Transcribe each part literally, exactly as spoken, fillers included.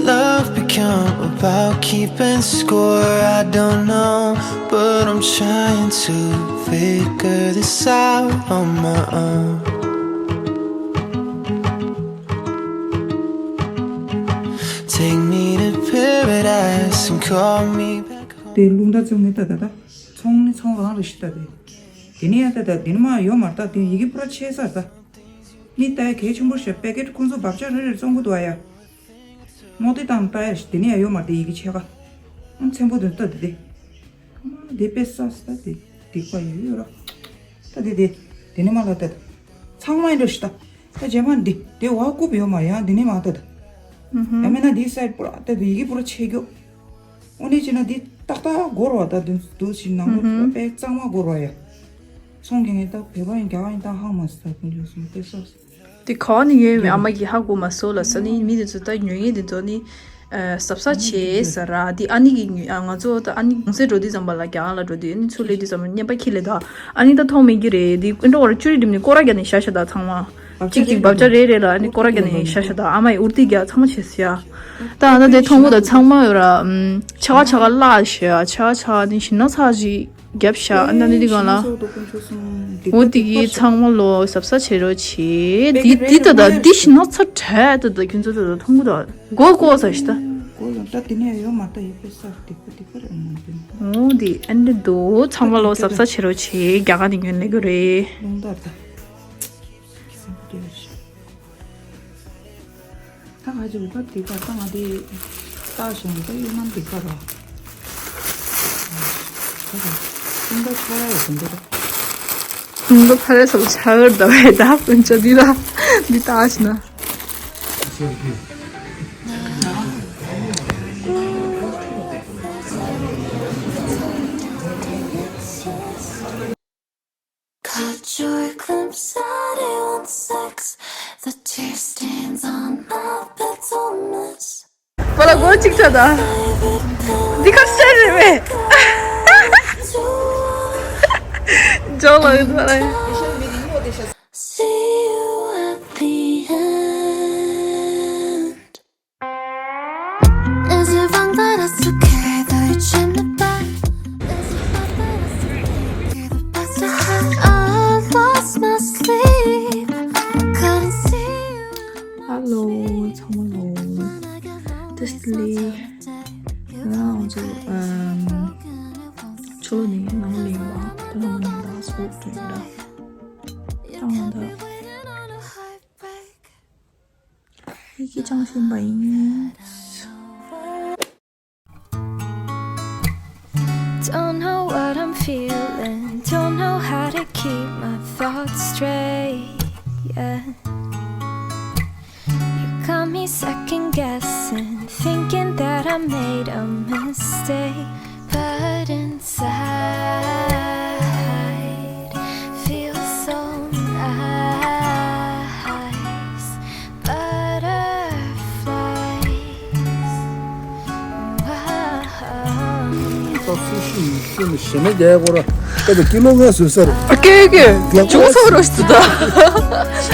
Love become about keeping score? I don't know, but I'm trying to figure this out on my own. Take me to paradise and call me back home. དེ་རླུང་རྟ་བཙོང་ངེ་ད་ད་ད། ཚོང་ནི་ཚོང་རང་རེད་ཤི་ད་དེ། དེ་ནི་ཡ་ད་ད་དེ་ནི་མ་ཡོད་མ་རེད་ད། དེ་ཡི་གེ་པུ་ར་ཆེ་ས་རེད་ད། ནི་ད་ཡ་གལ་ཆེན་པོ་ཞེ་པེ་ཀེ་ཊི་ཁོང་ཚོ་བབ་ཆགས་རེ་རེ་བཙོང་གི་འདུག་ཨ་ཡ། མོ་དེ་དང་ད་ཡ་ཞི་དེ་ནི་ཡ་ཡོད་མ་རེད་དེ་ཡི་གེ་ཆེ་ཁ། ཨང་ཚན་པོ་དེ་ད་དེ་དེ། ཨ་མ་དེ་པེ་ས་ས་ད་དེ་སྡིག་པ་ཡོད་ཡོད་ར། ད་དེ་དེ་དེ་ནི་མ་ལ་ད་ད། ཚང་མ་ཡིན་འགྲོ་ཤི་ད། ད་རྗེས་མ་འདི་དེ་བ་རྐུབ་ཡོད་མ་ཡང་འདི་ནི་མ་ལྟ་ད། ཨུ་ཧུ། ཡང་མིན་ན་འདི་སའིཌ་པུ་ར་ལྟ་དུ་ཡི་གེ་པུ་ར་ཆེ་རྒྱུ། འོ་ནི་བྱས་ན་འདི་ཏག་ཏག་སྒོར་བ་ད་དུ་དུ་ཞིག་ནང་ལོགས་ཨུ་ཧུ། པའི་གཙང་མ་སྒོར་བ་ཡ། སོང་གི་ངས་ད་བོད་པ་ཡིན་རྒྱ་གར་ཡིན་ད་ཧང་མ་སི་ད་ཀུན་ཆོག་སོང་པེ་སོ། དེ་ག་ནི་ཡོད་མེད་ཨ་མ་གི་ཧ་གོ་མ་སོ་ལ་ས་ནི་མི་དེ་ཚོ་ད་ཉོ་ཡིན་དེ་ཚོ་ནི། ཨ་ཟབ་ས་བྱེད་ས་ར་དེ་ཨ་ནི་གི་ཉོ་ཨ་ང་ཚོ་ད་ཨ་ནི་གོང་སེ་འགྲོ་དུས་ཙམ་པ་ལ་རྒྱ་གར་ལ་འགྲོ་དུས་ཨ་ནི་ཚུར་སླེབས་དུས་ཙམ་པ་ཉན་པ་ཁྱི་ལས་ད་ཨ་ནི་ད་མཐོང་མེད་ཀྱི་རེད་དེ་ཨིན་འགྲོ་བར་ཅུ་རི་འགྲིམ་ནི་སྐོར་ར་རྒྱག་ནས་བཞག་ཤ་ད་ཚང་མ། གཅིག་གཅིག་བབ་ཆ་རེ་རེ་ལ་ཨ་ནི་སྐོར་ར་རྒྱག་ནས་ཤ་ཤ་དང་ཨ་མ་ཡི་ཨུར་ཏི་རྒྱག་ཚང་མ་བྱས་སི་ཡ། ད་ཨ་ད་དེ་མཐོང་གོ་ད་ཚང་མ་ཡོད་ར། ཆ་ག་ཆ་ག་བརླག་ཤི་ཡ་ཆ་ག་ཆ་ག་ནི་ཞིམ་ན་ཚ་ཞིག་རྒྱབ་ཤ་ཨ་ན་ནི་དི་གང་ལ། འོ་དི་གི་ཚང་མ་ལོ་ཟབ་ས་བྱེད་རོགས་བྱེད་དི་དི་ད་ད་དི་ཞིམ་ན་ཚ་དྲ་ད་ད་ཁྱོད་ཚོ་ད་ད་མཐོང་གོ་ད་གོ་གོ་ས་ཤི་ད། གོ་ཡོང་ད་དི་ནས་ཡོད་མ་ད་ཡོད་པའི་ས་དི་པ་དི་པ་རེད་མ་དི། འོ་དི་ཨ་ནི་དོ་ཚང་མ་ལོ་ཟབ་ས་བྱེད་རོགས་བྱེད་རྒྱ་ག་ནི་ཉོན་ལེ་གོ་རེད། ལུང་ད་ད། ད་ང་ཅིག་འུ་ཀ་འདི་ག་ད་ང་འདི་ལྟ་བྱུང་ད་ཡོད་ན་འདི་ག་ར། ད་ད་ཀུན་ད་ཆ་ར་ཡོད་ཀུན་ད། ཀུན་ད་ཕ་རེ་སོགས་ཆ་ར་ད་བས་ད་ཀུན་ཆ་འདི་ལ་འདི་ལྟ་བྱུང་ན། Caught your glimpse at one sex, the tear stains on my bed's old mess. པ་ལ་གོ་གཅིག་ཆ་ད། འདི་ཁ་སེར་རེད་བས། ཇོ་ལ་ཡོད་པ་ལ། See you at the end. Is it wrong that I still care though you turned it back? Is it wrong that I still think you're the best I have? I lost my sleep. I couldn't see you in my Hello, ཚང་མ་ལོ། This is Lee. ང་ཚོ་ཨམ་ཆོ་ལོ་ནས་ནང་ལ་ཡིན་པ། ད་ནང་ལ་ཡིན་པ་སྤོ་ཊི་འདྲ། ད་ང་ད། ཡི་གེ་སྦྱང་བཞིན་པ་ཡིན། Don't know what I'm feeling, don't know how to keep my thoughts straight. Yeah. You got me second guessing, thinking that I made a mistake. But inside, feels so nice. Butterflies. Wow. ད་སུ་ཤི་ཡིན་ཤི་ནི་ཞེ་མེད་རྒྱག་ཡ་གོ་ར། ད་ད་ཀི་ལོ་ལྔ་བཟོས་ས་རེད། ཨ་ཀེ་ཀེ། རྒྱག་ཅུང་ཚོ་རོ་ཞིག་ད།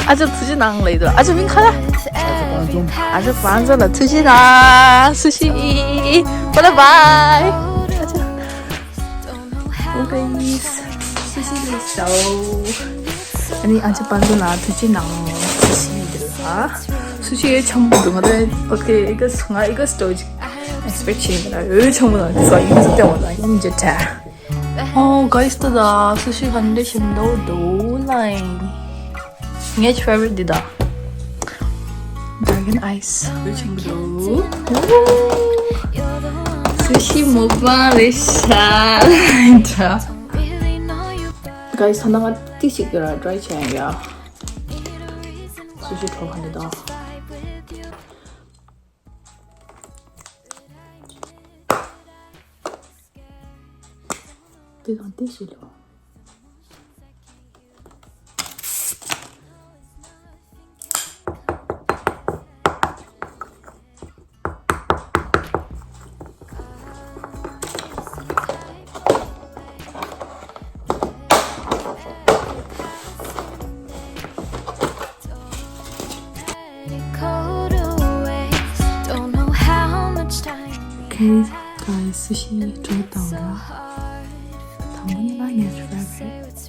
ཨ་ཅག་ཐུགས་རྗེ་གནང་ལེ་ད། ཨ་ཅག་མིང་ག་ལ། ཨ་ཅག་བང་ཅུང་། ཨ་ཅག་བང་ཅུང་ལ་ཐུགས་རྗེ་གནང་། སུ་ཤི། Bye bye. ཨ་ཅག Okay, sushi ལ་ཞའོ། ཨ་ནི་ཨ་ཅག་པན་ཙུ་ལ་ཐུགས་རྗེ་གནང་། སུ་ཤི་འདི་ལ། སུ་ཤི་ཆམ་པོ་འདུག་ང་ད། Okay, ཨི་ཀ་ང་ཨི་ཀ་སི་ཊོ་ཇི་ཨེག་སི་པེག་ཊི་བྱས་ཡིན་ན་འོ་ཆམ་པོ་ན་འདི་ཚོ་ཡིན་ཚོ་ལྟ་བ་ན་ཡིན་ཇེ་ཐ། Oh, guys, ད་ད་སུ་ཤི་ག་འདྲ་ཞིམ་འདུག་འདུག་ལ་ཡིན། ངའི་ཕེ་ཝ་རི་ཊི་འདི་ད། Dragon Ice. འོ་ཆེན་པོ་འདུག་སུ་ཤི་མུག་བང་རེད་ཤག Guys, ད་ང་ཏི་ཞིག་གི་ར་ཊ་རའི་བྱས་ཡ། སུ་ཤི་ཁྲོ་ཁ་འདི་ད། དེ་དང་དེ་ཞིག་ལོ། Hey guys, sushi འགྲོ་དང་ལ། དང་པོ་ནི་ང་ངའི་favorite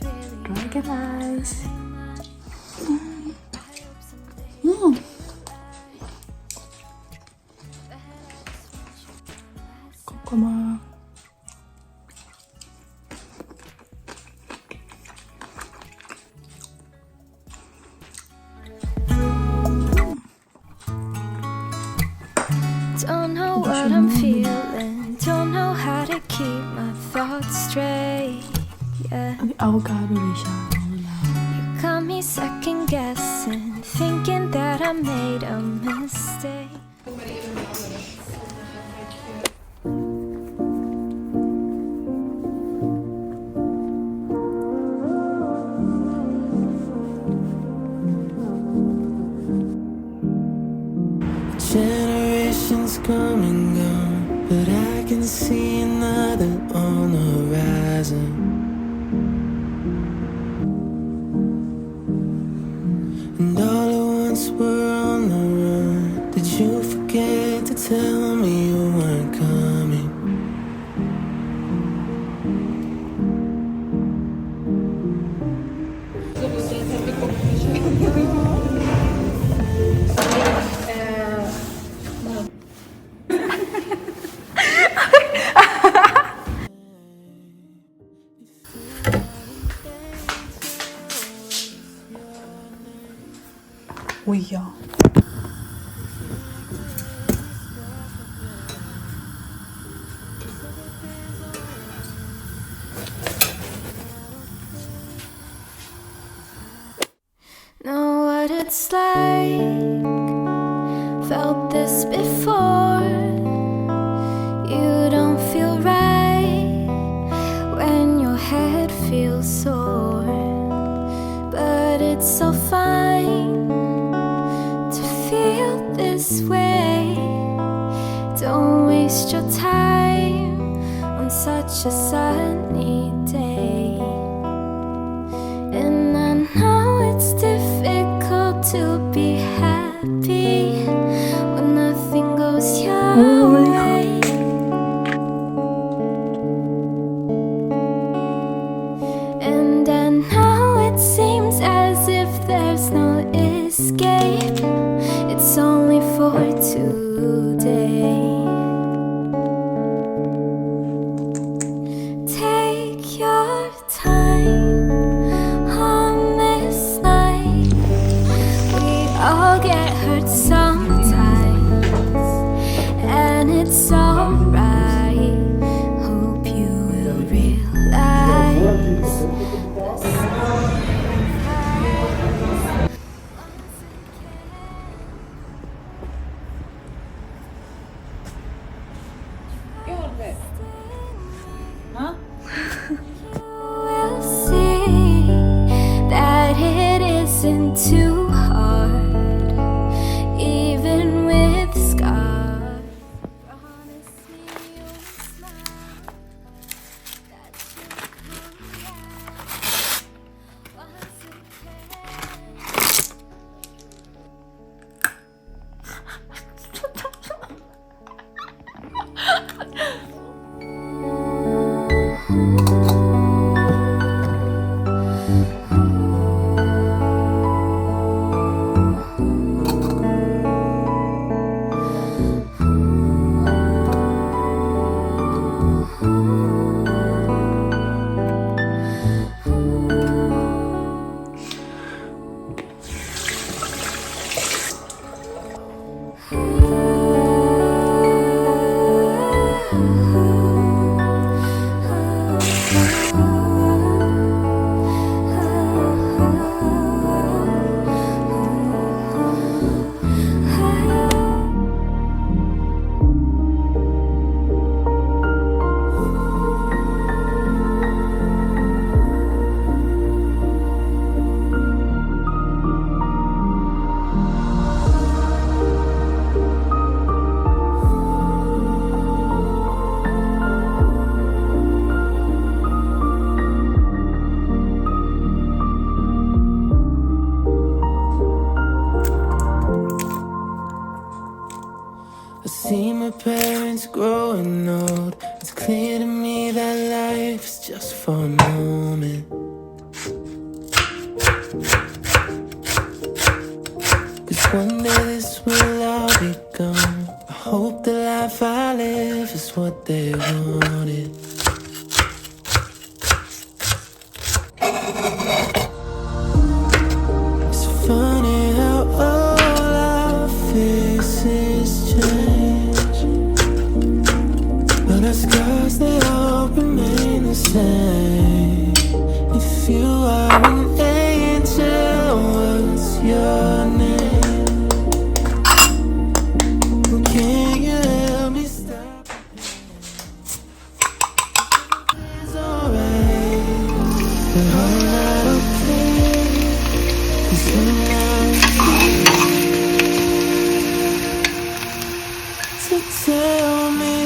recognize. ཀོ་ཀོ་མ། Don't know what I'm feeling, don't know how to keep my thoughts straight. Yeah. ཨ་ནི་ཨ་བོ་ཀ་རུ་རེད་ཤག་ཨ་བོ་ལ། You got me second guessing, thinking that I made a mistake. Generations come and gone, but I can see another on the horizon. And all at once we're on the run. Did you forget to tell me you weren't coming? འོ་ཡ། Know what it's like. Felt this before. You don't feel right when your head feels sore. But it's so fine to feel this way. Don't waste your time on such a sunny day. And I know it's difficult to be happy when nothing goes your way. And I know it seems as if there's no escape. It's only for today. Take your time on this night. We all get hurt sometimes, and it's alright. Hope you will realize. We'll see that it isn't too hard, even with scars. Promise me you'll smile, that you'll come back once again. See my parents growing old. It's clear to me that life is just for a moment. 'Cause one day this will all be gone. I hope the life I live is what they wanted. It's funny how all our faces change, but our scars, they all remain the same. If you are an angel, what's your name? Can you help me stop? Tell me